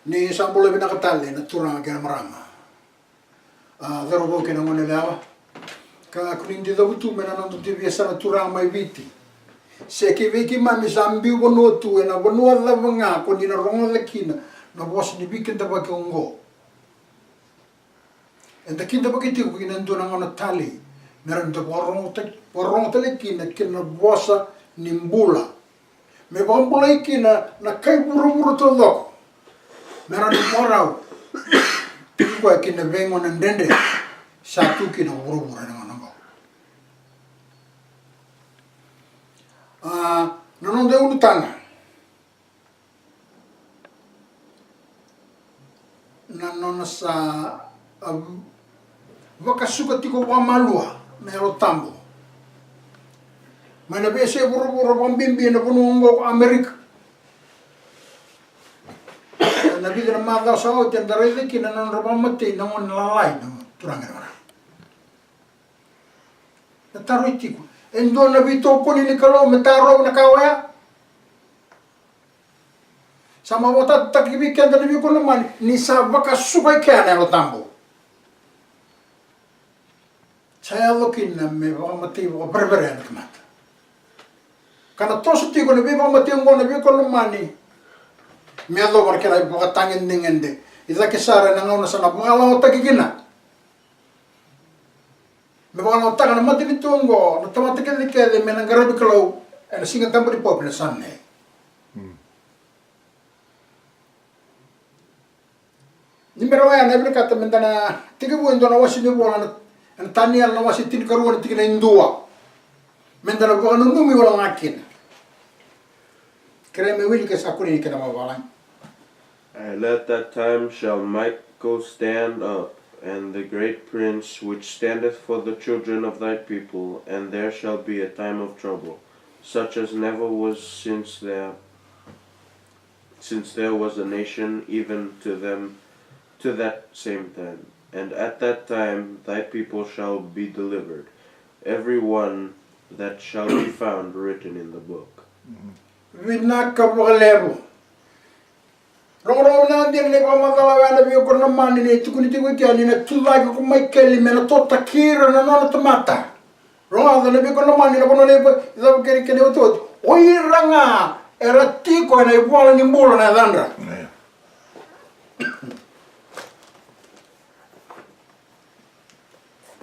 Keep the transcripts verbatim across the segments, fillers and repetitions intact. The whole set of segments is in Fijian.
Ni sa bula vinaka tale na turaga kei na marama. A, cauravou kei na goneyalewa. Ka kua ni dui cavutu mai na noda dui veiyasana turaga mai Viti. Se kei vei keimami sa biu vanua tu ena vanua cava ga ko ni na rogoca kina na vosa ni veikidavaki oqo. Eda kidavaki tiko kina e dua na gauna talei me rawa ni da vakarorogo ta-, vakarorogo tale kina kina vosa ni bula. Me vakabulai kina na kai vuravura taucoko. Me rawa ni vakarau tiko koya kina veigauna dredre sa tu kina vuravura ena gauna oqo. A, na noda ulutaga. Na nona sa, a, vakasuka tiko vakamalua na Yalo Tabu mai na veiyasai vuravura, vakabibi na vanua oqo ko Amerika. Na vica na macawa sa oti eda raica kina na nodra vakamatei na gone lalai, na turaga kei na marama. Na taro e tiko. E dua na veitokoni ni Kalou me tarovi na ka oya. Sa mai vakatatataki vei keda na veikorokoro lomani ni sa vakasuka e kea na Yalo Tabu. Sa yaco kina me vakamatei vakavereverea na tamata. Ka na toso tiko na veivakamatei oqo na veikorokoro lomani me yacova na kena vakatagedegede. I cake sara ena gauna sa na vakalawataki kina. Me vakalawataka na matanitu oqo na tamata kecekece me na qaravi Kalou ena Siga Tabu ni Pope na Sunday. Mm. Ni bera oya na vinakata me da na tekivu e dua na wase ni vola na, ena Taniela na wase tinikarua na tikina e dua. Me da na vakananumi wale ga kina. Kerea me wili ke sa kunei kina vakavalagi. And at that time shall Michael stand up, and the great prince which standeth for the children of thy people, and there shall be a time of trouble, such as never was since there, since there was a nation, even to them, to that same time. And at that time thy people shall be delivered, every one that shall be found written in the book. Vinaka vakalevu. Rogorogo vinaka dina na ivakamacala oya na veikorokoro lomani ni tukuni tiko i kea ni na tucake ko Maikeli me na totaki ira na nona tamata. Rogoca na veikorokoro lomani na vanua na iva, icava kei na kena iotioti. O ira ga era tiko ena ivola ni bula na yacadra. Io.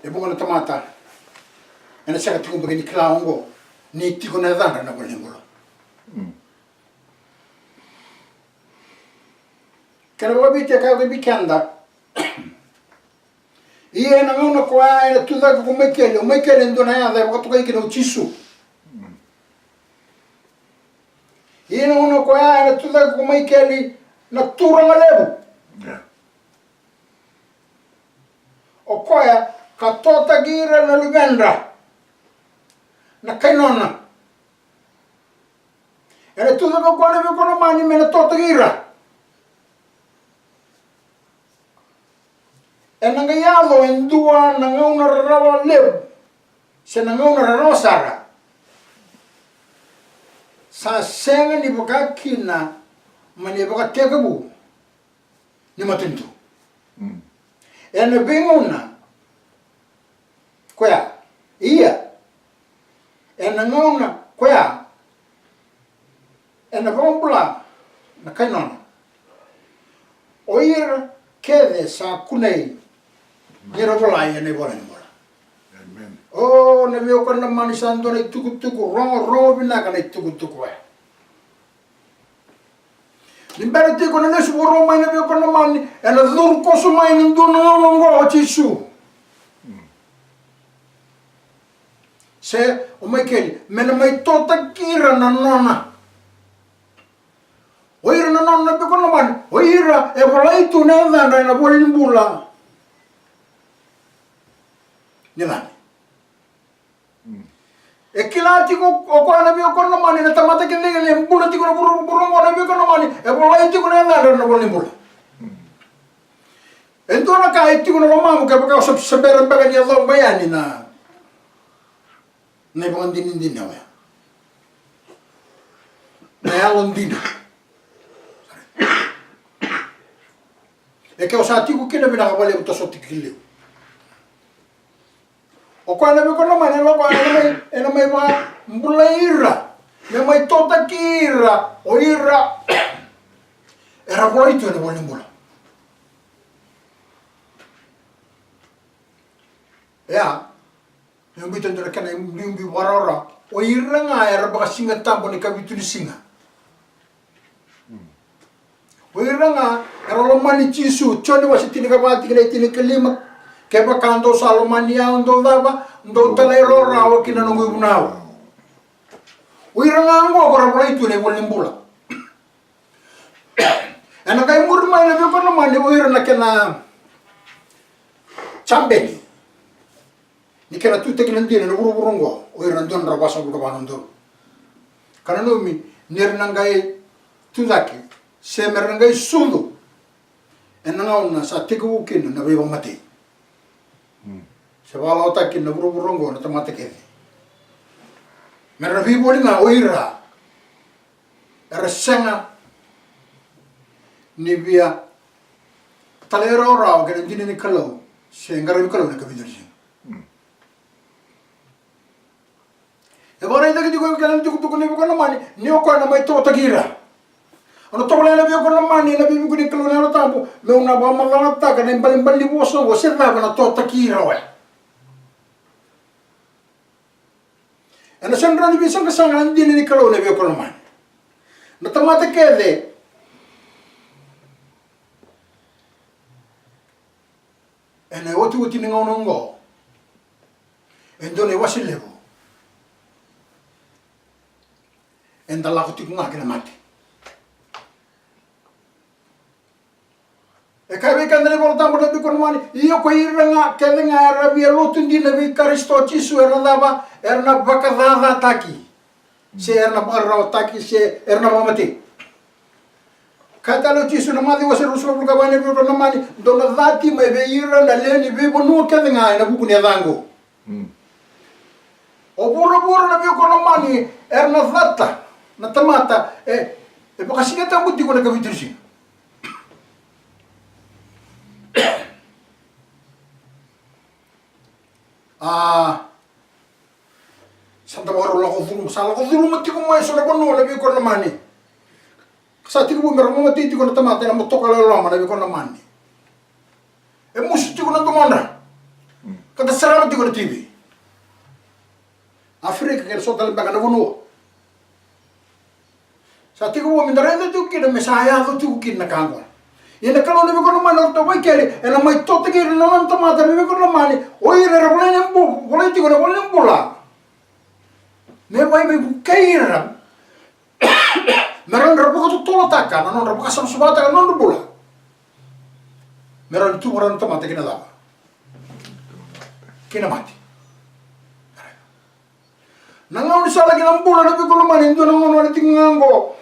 E vuqa na tamata ena sega tiko beka ni kila oqo ni tiko na yacadra na ivola ni bula. Mm. Kena vakaviti e kaya vei keda. Ia ena gauna koya ena tucake ko Maikeli, o Maikeli e dua na yaca e vakatokai kina o Jisu. Ia ena gauna koya ena tucake ko Maikeli na turaga levu. Yeah. O koya ka totaki ira na luvedra na kai nona. Ena tucake o koya na veikorokoro lomani me na totaki ira. Ena qai yaco e dua na gauna rarawa levu se na gauna rarawa sara. Sa sega ni vaka kina mai na ivakatekivu ni matanitu. Mm. Ena veigauna koya, ia ena gauna koya ena vakabula na kai nona. O ira kece sa kunei ni ra volai ena ivola ni bula. Amen. O na veikorokoro lomani, sa dua na itukutuku, rogorogo vinaka na itukutuku oya. Ni bera tiko na lesu vakarua mai na veikorokoro lomani, ena curu koso mai ena dua na gauna oqo o Jisu. Se o Maikeli me na mai totaki ira na nona. O ira na nona na veikorokoro lomani, o ira e volai tu na yacadra ena ivola ni bula ni Lami. E kila tiko o koya na veikorokoro lomani, na tamata kece e bula tiko na vuravura oqo na veikorokoro lomani, e volai tiko na yacadra na ivola ni bula. E dua na ka e tiko na lomamu kevaka o sa, sa bera beka ni yacova yani na, na ivakadinadina oya. Na yalodina. E ke o sa tiko kina, vinaka vakalevu, toso tiko ki liu. O koya na veiwekani lomani, e lako, ena mai, ena mai vakabulai ira, me mai totaki ira o ira era volai tu ena ivola ni bula. Ia, me biuta e dua na kena biubiu vakarawarawa, o ira ga era vakasigatabu ena ikavitu ni siga. O ira ga era lomani Jisu, Joni wase tinikava tikina e tinikalima: Kevaka dou sa lomani au, dou cava? Dou talairawarawa ki na noqu ivunau. O ira ga oqo ko ra volai tu ena ivola ni bula. Ena qai muri mai na veiwekani lomani, o ira na kena jabeni ni kena tutaki na dina ena vuravura oqo, o ira na dua na drau vasagavulu ka va na udolu. Ka nanumi ni ra na qai tucake se me ra na qai sucu ena gauna sa tekivu kina na veivakamatei, se vakalawataki kina na vuravura oqo na tamata kece. Me ra na veivoli ga o ira era sega ni via talairawarawa ki na dina ni Kalou se qaravi Kalou ena ikavitu ni siga. E vakaraitaki tiko ena kena itukutuku na veiwekani lomani ni o koya na mai totaki ira. O na tovolea na veiwekani lomani ena veivuke ni Kalou na Yalo Tabu, meu na vakamacalataka na ibalebale ni vosa oqo, se cava na totaki ira oya. Ena sega ni rawa ni veisaqasaqa na dina ni Kalou na veiwekani lomani. Na tamata kece ena iotioti ni gauna oqo, e dua na iwase levu eda lako tiko ga ki na mate. E kaya vei keda na iVola Tabu na veiwekani lomani, ia ko ira ga kece ga era via lotu dina vei Karisito Jisu era na cava? Era na vakacacataki, se era na vakararawataki, se era na vakamatei. Kaya tale o Jisu na Maciu wase ruasagavulu ka va na veiwekani lomani, dou na cati mai vei ira na lewe ni veivanua kece ga ena vuku ni yacaqu. O vuravura na veiwekani lomani, era na cata na tamata e, e vakasigatabu tiko ena ikavitu ni siga. A, sa da vakarau lako curuma, sa lako curuma tiko mai eso na vanua na veiwekani lomani. Sa tekivu me ra vakamatei tiko na tamata ena motoka loloma na veiwekani lomani. E musu tiko na domodra. Ka da sarava tiko na T V. Afrika kei na so tale beka na vanua. Sa tekivu me da raica tiko kina me sa yaco tiko kina na ka oqo. Ia na Kalou na veiwekani lomani, o ratou Vaikeli, ena mai totaki ira na nona tamata na veiwekani lomani, o ira era volai na bu-, volai tiko ena ivola ni bula, me vaka me vukei ira me rawa ni ra vakatotolotaka na nodra vakasavasavataka na nodra bula, me rawa ni tu vakarau na tamata ki na cava? Ki na mate. Na gauna ni sala ki na bula na veiwekani lomani, e dua na gauna wale tiko ga oqo.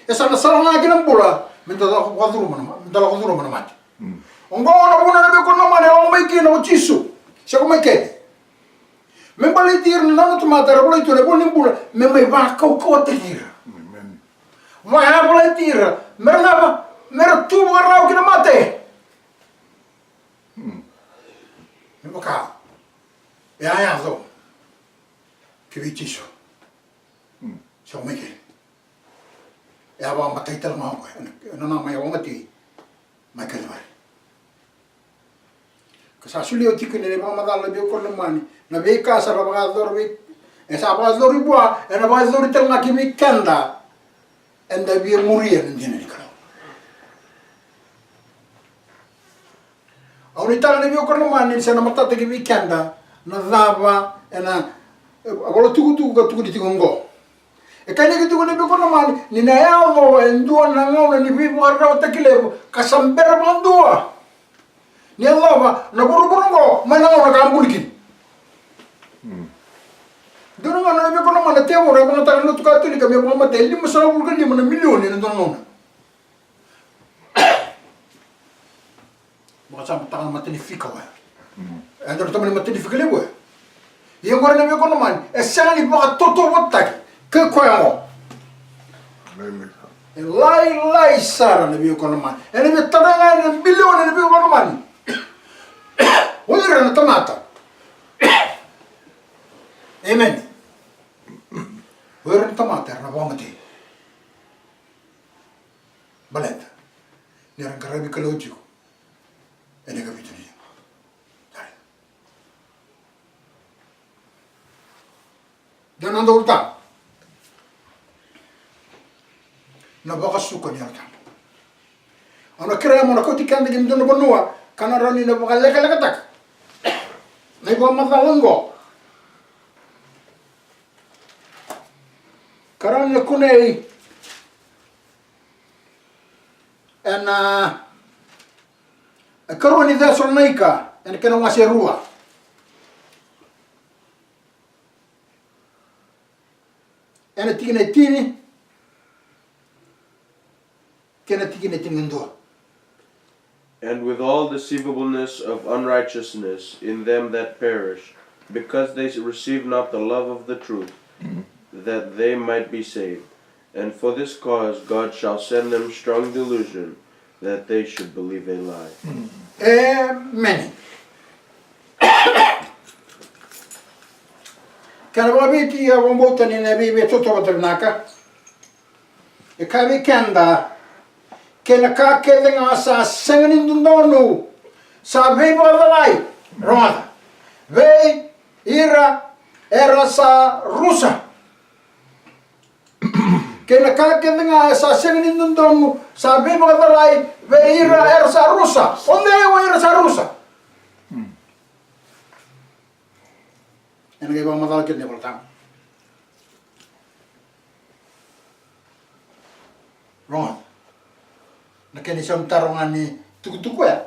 E sa na sala ga ki na bula me da lako vakacuruma na ma-, me da lako curuma na mate. Oqo na vuna na veiwekani lomani e lako mai kina o Jisu, se ko mai kece, me baleti ira na nona tamata era volai tu ena ivola ni bula, me mai vakaukauwataki ira. Vakayavalati ira me ra cava? Me ra tu vakarau ki na mate. Me vaka e a yaco ki vei Jisu. Sa mai ke e a vakamatai tale ga o koya ena, ena nona mai vakamatei mai Kalivari. Ka sa solia tiko kina na ivakamacala na veiwekani lomani, na veika sa na vakayacori vei, e sa vakayacori vua, ena vakayacori tale ga ki vei keda. Eda via muria na dina ni Kalou. Au nuitaka na veiwekani lomani ni sa na matata ki vei keda na cava ena, e, ivola tukutuku ka tukuni tiko oqo. E kaya tiko na veiwekani lomani ni na yaco e dua na gauna ni veivakararawataki levu ka sa bera vakadua ni yacova na vuravura oqo mai na gauna ka a buli kina. Dua na gauna na veiwekani lomani na tevoro e vagataka na lotu Katolika me vakamatei e limasagavulu ka lima na milioni ena dua na gauna. Vakasamataka na matanifika oya. E dua na tamani matanifika levu oya. Ia oqori na veiwekani lomani e sega ni vakatautauvatataki kei koya oqo. E lailai sara na veivakalomani. Ena vei tara ga ena bilioni na veivakalomani. O ira na tamata. Emeni. O ira na tamata era na vakamatei. Baleta ni ra qaravi Kalou tiko ena ikavitu ni siga. Dua na noda ulutaga na vakasuka ni Yalo Tabu. Au na kerea mo na kauti keda ki na dua na vanua ka na rawa ni na vakalekalekataka na ivakamacala oqo. Ka rawa ni na kunei ena ikarua ni Cesalonaika ena kena wase e rua, ena tikina e tini kei na tikina e tinikadua. And with all deceivableness of unrighteousness in them that perish, because they receive not the love of the truth, that they might be saved. And for this cause God shall send them strong delusion, that they should believe a lie. Emeni. Kena vakaviti, au vakabauta ni na veiveitauvatataka vinaka. E kaya vei keda, kei na ka kece ga sa sega ni dodonu sa veivakacalai, rogoca, vei ira era sa rusa. Kei na ka kece ga sa sega ni dodonu sa veivakacalai vei ira era sa rusa. O cei o ira sa rusa? Ena qai vakamacala kina na iVolatabu. Rogoca na kena isau ni taro ga ni tukutuku ya.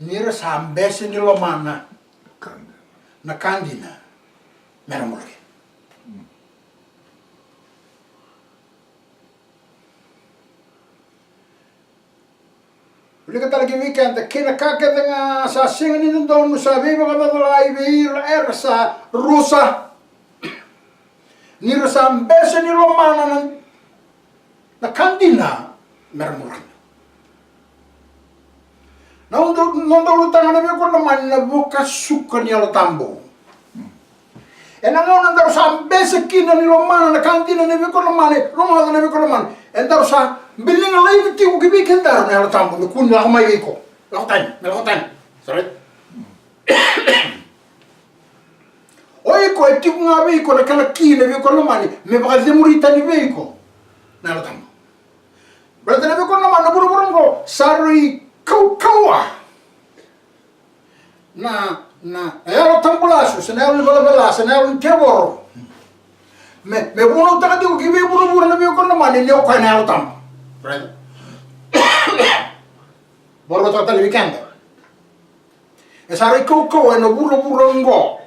Ni ra sa bese ni lomana na ka dina me ra bula kina. Wilika tale ki vei keda, kei na ka kece ga sa sega ni dodonu sa veivakacacalai vei ira era sa rusa. Ni ra sa bese ni lomana na, na ka dina me ra bula kina. Na noda, noda ulutaga na veivakalomani na vakasuka ni Yalo Tabu. Ena gauna daru sa bese kina ni lomana na ka dina na veivakalomani, rogoca na veivakalomani, e daru sa biliga laivi tiko ki vei kedaru na Yalo Tabu me kua ni lako mai vei iko. Lako tani, me lako tani. Sa rai? O iko e tiko ga vei iko na kena ki na veivakalomani me vakacemuri tani vei iko na Yalo Tabu. Baleta na veivakalomani na vuravura oqo sa rui kaukauwa na, na, na yalo tabu lasu, se na yalo ni velavela, se na yalo ni tevoro. Me, me vunautaka tiko ki vei vuravura na veivakalomani ni o koya na Yalo Tabu. Right? Vakarota tale vei keda. E sa rui kaukauwa ena vuravura oqo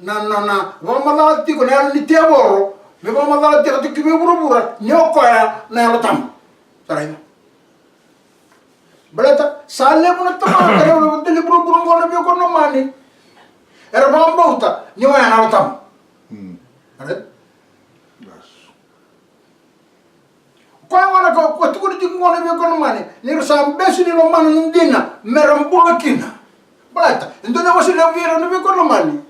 na, na, na vakamacala tiko na yalo ni tevoro, me vakamacala tiko tiko ki vei vuravura ni o koya na Yalo Tabu. Sa raica? Baleta sa levu na tamata e vuravura oqo na veivakalomani era vakabauta ni o koya na Yalo Tabu. Sa raica? Koya gona ka, ka tukuni tiko gona vei koya na mani, ni ra sa bese ni lomana na dina me ra bula kina. Baleta e dua na wase levu vei ira na vei koya na mani.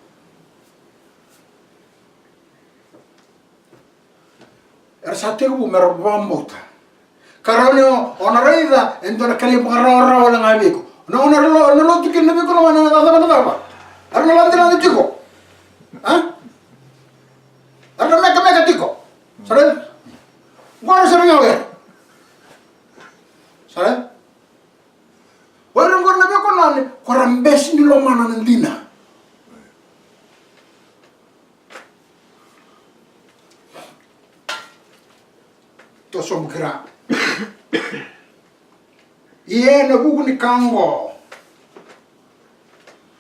Era sa tekivu me ra vakabauta. Ka rawa ni o, o na raica e dua na kena ivakarawarawa wale ga vei iko. Na, o na lo, na lotu kina na vei koya na mani, na cava, na cava? Era na ladelade tiko. A? Era na mekameka tiko. Sa raica? Qori sara ga o ira. Sa raica? O ira qori na veikonani, ko ra bese ni lomana na dina. Toso bukira. Ia ena vuku ni ka oqo,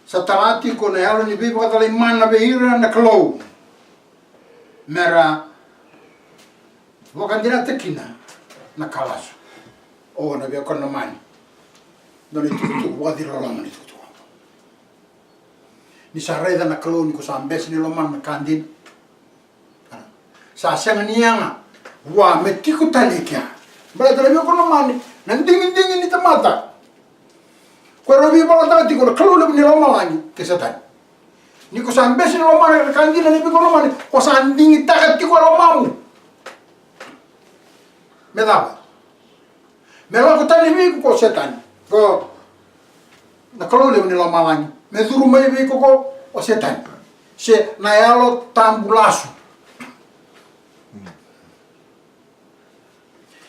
sa tala tiko na yalo ni veivakacalai mana vei ira na Kalou, me ra vakadinata kina na ka lasu. O, na vei koya na mani. Dua na itukutuku vakaciroloma ni tukutuku. Ni sa raica na Kalou ni ko sa bese ni lomana na ka dina. Sa sega ni yaga Vua me tiko tale e kea. Baleta na veiwekani lomani, na digidigi ni tamata, ko era veivalataka tiko na Kalou levu ni lomalagi kei Setani. Ni ko sa bese ni lomana na ka dina, na veiwekani lomani, ko sa digitaka tiko e lomamu. Me cava? Me lako tani vei iko ko Setani, ko na Kalou levu ni lomalagi. Me curu mai vei iko ko o Setani, se na Yalo Tabu lasu.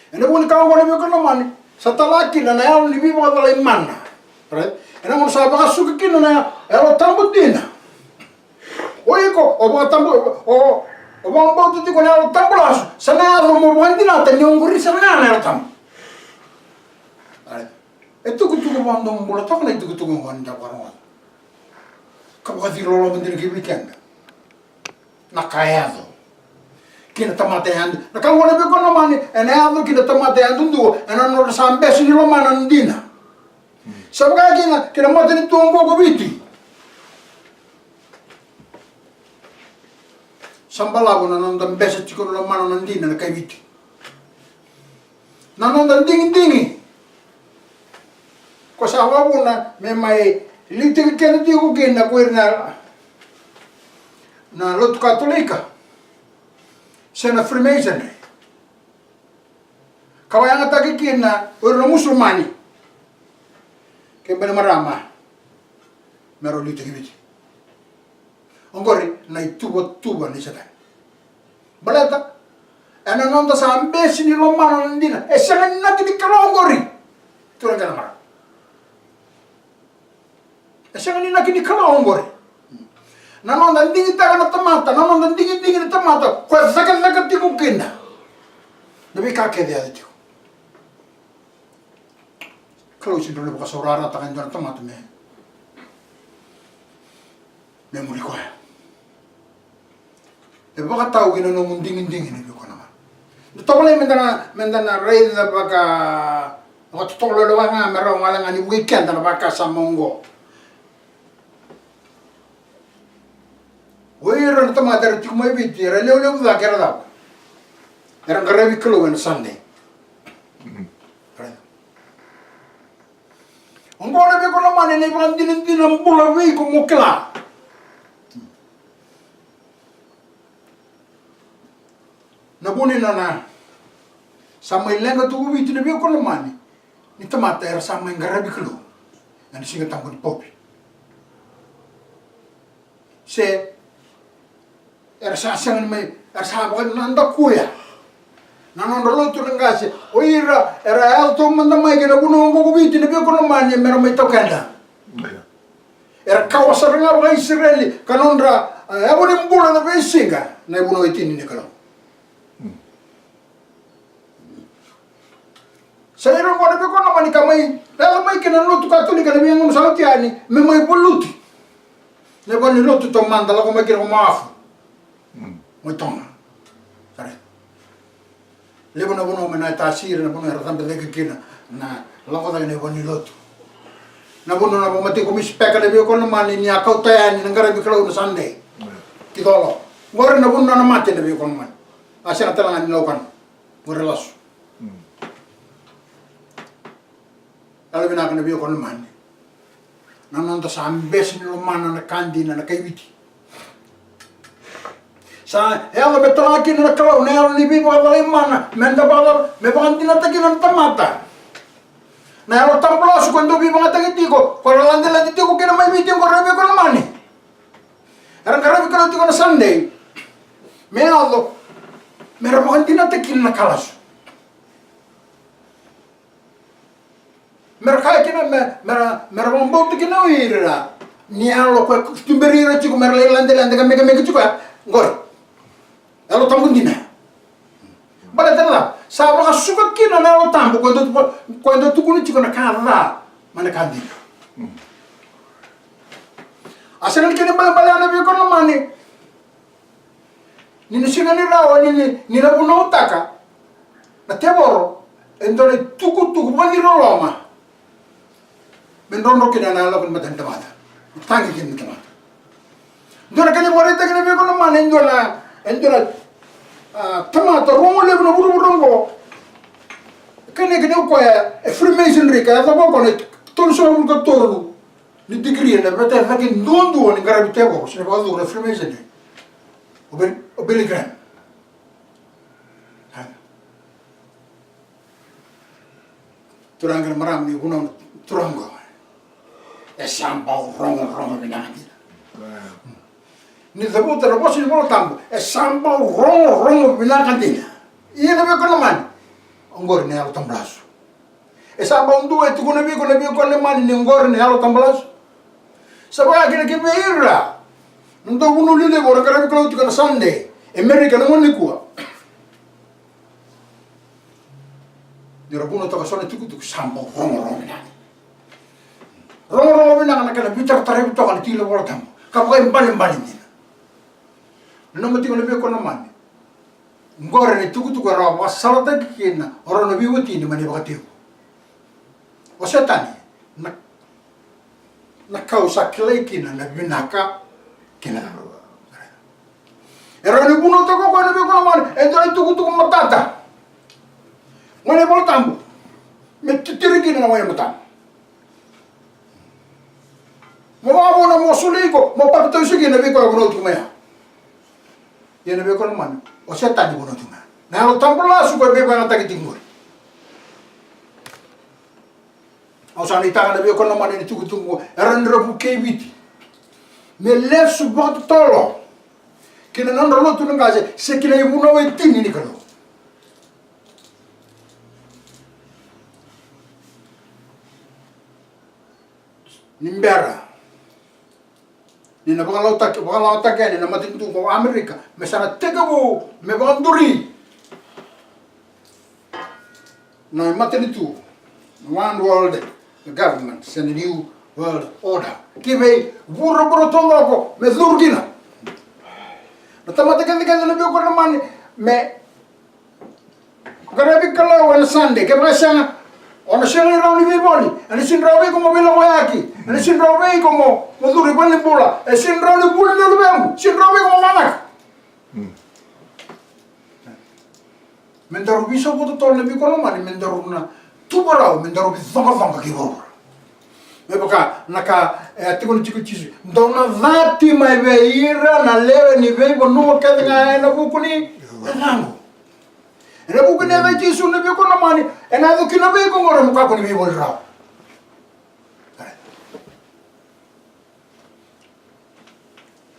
Ena vuku ni ka oqo, na veiwekani lomani, sa tala kina na yalo ni veivakacalai mana. Right? Ena gauna sa vakasuka kina na Yalo Tabu dina, o iko o vakatabu, o, o vakabauta tiko na Yalo Tabu lasu, sa na yaco mo vakadinata ni oqori sara ga na Yalo Tabu. Right? E tukutuku vakadomobula toka na itukutuku oqo ni da vakarogoca, ka vakaciri loloma dina ki vei keda. Na ka e yaco ki na tamata yadua. Na ka oqo, na veiwekani lomani, ena yaco ki na tamata yadudua ena nodra sa bese ni lomana na dina. Sa vaka kina ki na matanitu oqo ko Viti. Sa balavu na noda bese tiko ni lomana na dina na kai Viti. Na noda digidigi. Ko sa vakavuna me mai liutaki keda tiko kina ko ira na, na lotu Katolika se na Freemasonry. Ka vakayagataki kina o ira na Musulomani kei Bainimarama me rau liutaki Viti. Oqori na ituvatuva ni Setani. Baleta ena noda sa bese ni lomana na dina, e sega ni inaki ni Kalou oqori. Turaga kei na marama, e sega ni inaki ni Kalou oqori. Na noda digitaka na tamata, na noda digidigi na tamata, ko e cakacaka tiko kina na veika kece e yaco tiko. Kalou sega ni rawa ni vakasaurarataka e dua na tamata me, me muri koya. E vakatau ki na nomu digidigi, na veiwekani lomani. Da tovolei me da na, me da na raica vaka, vakatotolo lewa ga me rawa ga ga ni vukei keda na vakasama oqo. O ira na tamata era tiko mai Viti, era levulevu cake, era cava? Era qaravi Kalou ena Sunday. Oqo, na veiwekani lomani, na ivakadinadina bula vei iko mo kila. Na vu ni nona sa mai leqa tu ko Viti, na veiwekani lomani, ni tamata era sa mai qaravi Kalou ena Siga Tabu ni Pope. Se era sa sega ni mai, era sa vakanadakuya na nodra lotu na qase. O ira era yaco taumada mai ki na vanua oqo ko Viti, na veiwekani lomani, me ra mai taukeda. Era kawa sara ga vakaIsireli ka nodra, e, yavu ni bula na veisiga, na ivunau e tini ni Kalou. Sa ira oqo, na veiwekani lomani, ka mai yaco mai kina na lotu Katolika ena veigauna sa oti yani me mai valuti na valenilotu taumada, lako mai kina ko Mawafu, mai Toga. Sa raica. Levu na vanua mai na Tasiri, na vanua era cabe cake kina, na lako cake na valenilotu. Na vanua na vakamatei ko Misi Peka, na veiwekani lomani, ni a kauta yani na qaravi Kalou na Sunday ki Colo. Qori na vanua na mate, na veiwekani lomani. A sega tale ga ni laukana. Qori lasu. Yalo vinaka, na veiwekani lomani. Na noda sa bese ni lomana na ka dina na kai Viti. Sa yaco me tala kina na Kalou na yalo ni veivakacalai mana, me da vaka, me vakadinata kina na tamata. Na Yalo Tabu lasu ko dau veivagataki tiko, ko ra ladelade tiko kina mai Viti oqo, na veiwekani lomani. Era qaravi Kalou tiko na Sunday. Me yaco me ra vakadinata kina na ka lasu. Me ra kaya kina, me, me ra, me ra vakabauta kina o ira ni yalo ko e tuberi ira tiko me ra lai ladelade ka mekameka tiko ya, qori Yalo Tabu dina. Baleta na cava? Sa vakasuka kina na Yalo Tabu ko e dau, ko e dau tukuna tiko na ka ca mai na ka dina. A sega ni kena ibalebale ya, na veiwekani lomani, ni na sega ni rawa ni, ni, ni na vunautaka na tevoro e dua na itukutuku vakaciri loloma me drodro kina na yalo ni mata ni tamata, me tagi kina na tamata. Dua na kena ivakaraitaki, na veiwekani lomani, e dua na, e dua na A, tamata rogo levu na vuravura oqo. Kena kena o koya e Freemasonry ka yacova o koya na tolusagavulu ka tolu ni digiri ena veta e cake duadua ni qaravi tevoro se na vakacuru na Freemasonry. O Billy, o Billy Graham. Turaga kei na marama ni vunau na turaga oqo. E sa bau rogorogo vinaka dina. Ni cavuta na vosa ni Vola Tabu, e sa bau rogorogo vinaka dina. Ia na vei iko na mani, oqori na Yalo Tabu Lasu. E sa bau dua e tukuna vei iko na vei iko na mani ni oqori na Yalo Tabu Lasu. Sa vaka kina ki vei ira na dau vunau lelevu era qaravi Kalou tiko na Sunday e Merika na gauna nikua. Ni ra vunautaka so na itukutuku sa bau rogorogo vinaka. Rogorogo vinaka na kena veitarataravi toka na tiki ni Vola Tabu ka vakaibalebale dina. Nanuma tiko na vei iko na mani, oqori na itukutuku e rawa vakasalataki kina o rau na veiwatini mai na ivakatekivu. O Setani na na kau sa kilai kina na vinaka kei na ca. E rawa ni vunautaka o koya na vei iko na mani e dua na itukutuku matata mai na iVola Tabu me titiri kina na wai e matana. Mo vakavuna mo soli iko mo papitaiso kina na vei iko e vunau tiko mai ya. Ia na vei iko na mani, o Setani vunau tiko mai ya. Na Yalo Tabu Lasu koya e veivagataki tiko qori. Au sa nuitaka na vei iko na mani ni tukutuku e rawa ni ra vukei Viti me lesu vakatotolo ki na nodra lotu na qase se ki na ivunau e tini ni Kalou. Ni bera ni na vakalawataki, vakalawataki yani na matanitu ko Amerika me sa na tekivu me vakaduri na matanitu, na one world government se na new world order ki vei vuravura taucoko me curu kina. Na tamata kecekece na vei iko na mani me qaravi Kalou ena Sunday, kevaka e sega, o na sega ni rawa ni veivoli. Ena sega ni rawa vei iko mo veilakoyaki. Ena sega ni rawa vei iko mo, mo curu i valenibula. E sega ni rawa ni vuli na luvequ. Sega ni rawa vei iko mo vanaka. Me daru veisau vakatotolo na vei iko na mani, me daru na tuva rawa, me daru veicoqacoqa ki vuravura. Me vaka na ka e a tiko ni tiko Jisu, dou na cati mai vei ira na lewe ni veivanua kece ga ena vuku ni yacaqu. Ena vuku ni yaca i Jisu na vei iko na mani, ena yaco kina vei iko qori mo kakua ni veivoli rawa.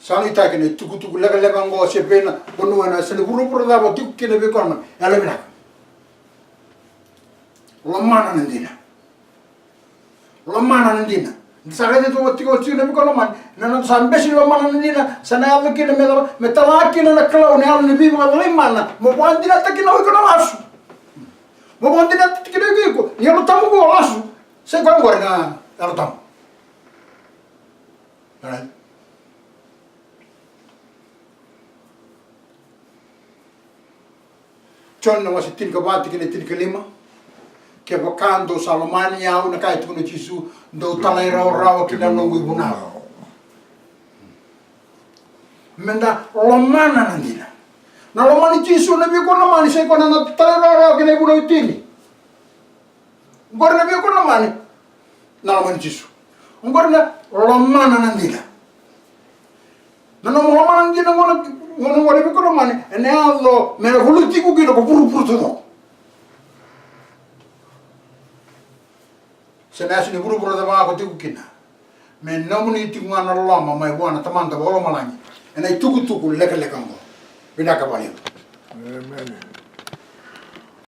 Sa nuitaki na itukutuku lekaleka oqo se vei na vanua ena se na vuravura cava o tiko kina vei iko na mani, yalovinaka. Lomana na dina. Lomana na dina. Ni sa raica tu o tiko, o tiko na vei iko na mani, na noda sa bese ni lomana na dina sa na yaco kina me cava? Me tala kina na Kalou na yalo ni veivakacalai mana mo vakadinata kina o iko na lasu. Mo vakadinata kina o iko ni Yalo Tabu oqo lasu. Sa i koya oqori na Yalo Tabu. Alright. Joni na wase tinikava tikina e tinikalima. Kevaka dou sa lomani au, na ka e tukuna o Jisu, dou talairawarawa ki na noqu ivunau. Meda lomana na dina. Na lomani Jisu na vei iko na mani sa i koya na talairawarawa ki na ivunau e tini. Oqori na vei iko na mani na lomani Jisu. Oqori na lomana na dina. Na nomu lomana na dina gona, gona, gona vei iko na mani, ena yaco me na valuti iko kina ko vuravura taucoko. Se na yaso ni vuravura cava ga ko tiko kina. Me nomuni tiko ga na loloma mai vua na Tamada vakalomalagi ena itukutuku lekaleka oqo. Vinaka vakalevu. Amen.